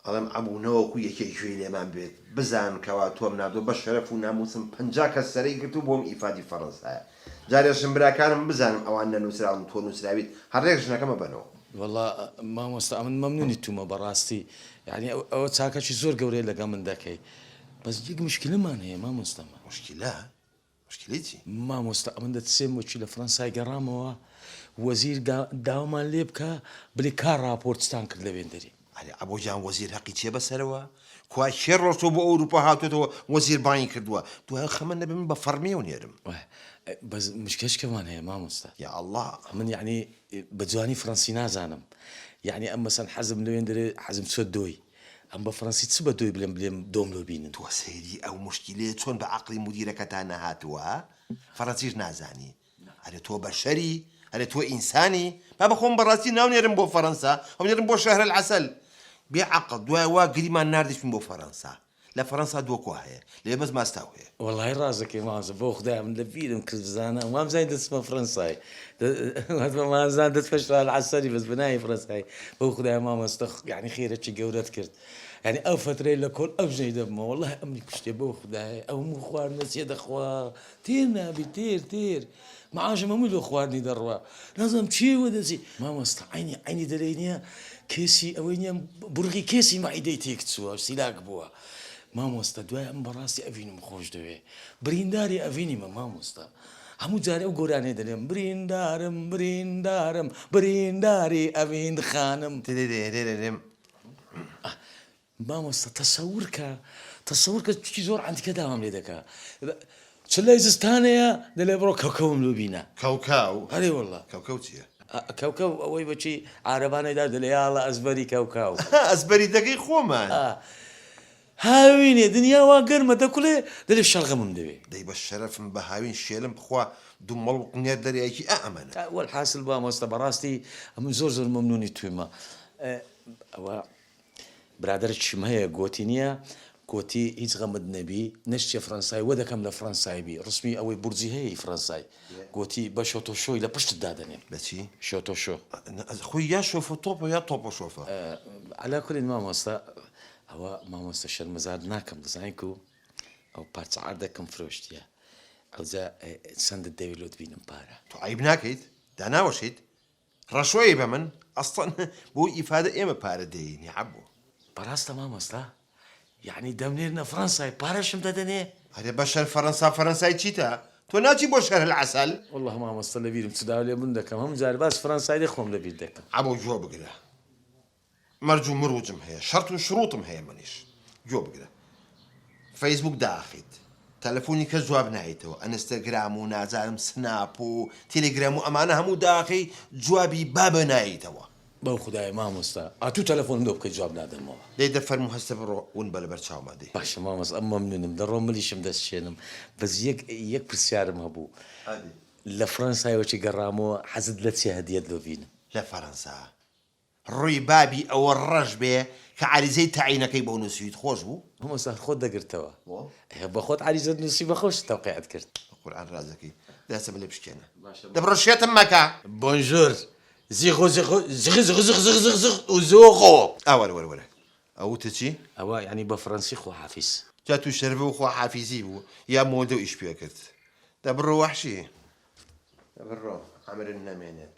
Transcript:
ئەڵێم عەبو نەوەکو یەکێ گوێی لێمان بێت بزان کەوا تۆم ناردوە بە شەرەف و ناموسم 50 کەس سەرەی گرتوو بۆم ئیفادی فەڕەنسایە جارێشم براکانم بزانم ئەوان نەنوسراون تۆ نوسراویت هەر ڕێک ژنەکەمە بەنەوە. وەڵا مامۆستا ئەمن مەمنونی تومە بەڕاستی یانی ئەوە چاکەکی زۆر گەورەیە لەگەڵ من دەکەی بەس یەک مشکلەمان هەیە مامۆستا من. مشکلە؟ مشکلەی چی؟ مامۆستا ئەمن دەتسێم وەکی لە فڕەنسای گەڕامەوە وەزیر داوامان لێ بکا بلێ کا ڕاپۆرتتان کرد لەوێندەرێ. ئەرێ عەبۆ گیان وەزیر هەقی چیە بەسەرەوە؟ کوا کێ ڕۆشتوە بۆ ئەوروپا هاتۆتەوە وەزیر بانگی کردوە دوای خەمە نەبێ من بە فەڕمیەو نێرم. بەس مشکەشکەمان هەیە مامۆستا. یا ئەڵا. ئەمن یەعنی بە جوانی فڕەنسی نازانم یەعنی ئەم مەسەن حەزم لەوێندەرێ حەزم چوە دۆی ئەم بە فڕەنسی چ بە دۆی بلێم بلێم دۆم لۆ بینن. تۆ سەیری ئەو موشکیلەیە چۆن بە عەقڵی مودیرەکەتا نەهاتووە فەڕەنسیش نازانی ئەرێ تۆ بەشەری ئەرێ تۆ ئینسانی بابە خۆم بەڕاستی ناونێرم بۆ فەرەنسا ئەونێرم بۆ شەهر العسل بێ عەقڵ دوای وا گریمان ناردیشم بۆ فەرەنسا لە فەرەنسا دۆکۆ هەیە لەوێ بەس ماستاو هەیە. وەڵایی ڕاست دەکەی مامۆستا بۆ خودای من لە بیرم کرد بزانە وامزانی دەچمە فڕەنسای وامزان دەچمە شار العسلی بەس بەناوی فڕەنسای بۆ خودای مامۆستا یعنی خێرەکی گەورەت کرد یعنی ئەو فەترەی لە کۆل ئەو ژنەی دەبمەوە وەڵای ئەمنی کوشتێ بۆ خودای ئەو هەموو خواردنە چێ دەخوا تێر نابی تێر تێر معاشم هەمووی لۆ خواردنی دەڕوا نازانم چێ وە دەچی مامۆستا عەینی عەینی دەرێی نییە کێسی ئەوەی نییە بورغی کێسی مەعیدەی تێک چووە سیلاک بووە مامۆستا دوای ئەم بەڕاستی ئەڤینم خۆش دەوێ برینداری ئەڤینیمە مامۆستا هەموو جارێ ئەو گۆرانیە دەلێم بریندارم بریندارم برینداری ئەڤین خانم ترێرێرێرێم. مامۆستا تەسەور کە تەسەور کە چکی زۆر عەنتیکە داوام لێ دەکا چلەی زستانەیە دەلێ بڕۆ کەوکەوم لۆ بینە. کەوکەو؟ ئەرێ وەڵا. کەوکەو چیە؟ کەوکەو ئەوەی بەچی عارەبانەی دا دەلێ یاڵا ئەزبەری کەوکەو. ئەزبەری دەکەی خۆمان. هاوینێ دنیا وا گەرمە دەکوڵێ دەلێ شەڵغەمم دەوێ. دەی بە شەرەفم بە هاوین شێلم بخوا دومەڵ و قنێر دەریایەکی ئا ئەمەنە. وەلحاسل مامۆستا بەڕاستی ئەمن زۆر زۆر مەمنونی تویمە ئەوە برادەرێکیشم هەیە گۆتی نیە گۆتی هیچ غەمت نەبی نەشتیە فرەنسای وە دەکەم لە فرەنسای بی ڕسمی ئەوەی بورجی هەیە ئی فرەنسای گۆتی بە شۆتۆ شۆی لە پشتت دادەنێم. بە چی؟ شۆتۆ شۆ. خۆی یا شۆفە تۆپە یا تۆپە شۆفە. عەلا کولین مامۆستا ئەوە مامۆستا شەرمەزارت ناکەم دەزانی کو ئەو پارچە عەردەکەم فرۆشتیە ئەوجا چەندت دەوێ لۆت بینم پارە. تۆ عەیب ناکەیت؟ داناوەشیت؟ ڕەشوەی بە من؟ ئەسڵەن بۆ ئیفادە ئێمە پارە دەیەین عەبۆ. بەڕاستە مامۆستا؟ یەعنی دەمنێرنە فڕەنسای پارەشم دەدەنێ؟ ئەرێ بەشەر فەرەنسا فەرەنسای چیتە؟ تۆ ناچی بۆ شەهرالعەسەل؟ وەڵڵا مامۆستا لەبیرم چ داوا لێ بوون دەکەم هەموو جار باس فڕەنسای دێ خۆم لەبیر دەکەم. عەبۆ گوێ بگرە مەرج و مروجم هەیە شەرت و شروتم هەیە منیش گوێ بگرە فەیسبوک داخیت تەلەفۆنی کەس جواب نایتەوە ئەنستەگرام و نازانم سناپ و تێلێگرام و ئەمانە هەموو داخی جوابی بابە نایتەوە. بەو خودایە مامۆستا ئەتوو تەلەفۆنم لۆ بکەی جواب نادەمەوە. دەی دە فەرموو هەستە بڕۆ ون بە لەبەر چاوما دەی. باشە مامۆستا ئەم مەمنونم دەڕۆم ملیشم دەشکێنم بەس یەک یەک پرسیارم هەبوو ئەدی. لە فرەنسایەوە چی گەڕامەوە حەزت لە چیە هەدیەت لۆ بینم؟ لە فەرەنسا ڕووی بابی ئەوە ڕەش بێ کە عەریزەی تەعینەکەی بۆ نووسیویت خۆش بوو؟ مامۆستا خۆت دەگرتەوە. بۆ؟ ئێ بەخۆت عەریزەت نووسی بەخۆشت تەوقیعت کرد. بە قورئان ڕازەکەی دەستم لێ بشکێنە. دە بڕۆ شێتم مەکە. بۆنژور زیغۆ زیغۆ زغ زغ زغ زغ زغ زغ و زۆغۆ. ئا وەرە وەرە وەرە ئەو وتت چی؟ ئەوە یانی بە فڕەنسی خواحافیز. جا تو شەرڤ و خواحافیزی بوو یا مۆدە و ئیش پێ کرد. دە بڕۆ وەحشی. دە بڕۆ عەمرت نەمێنێت.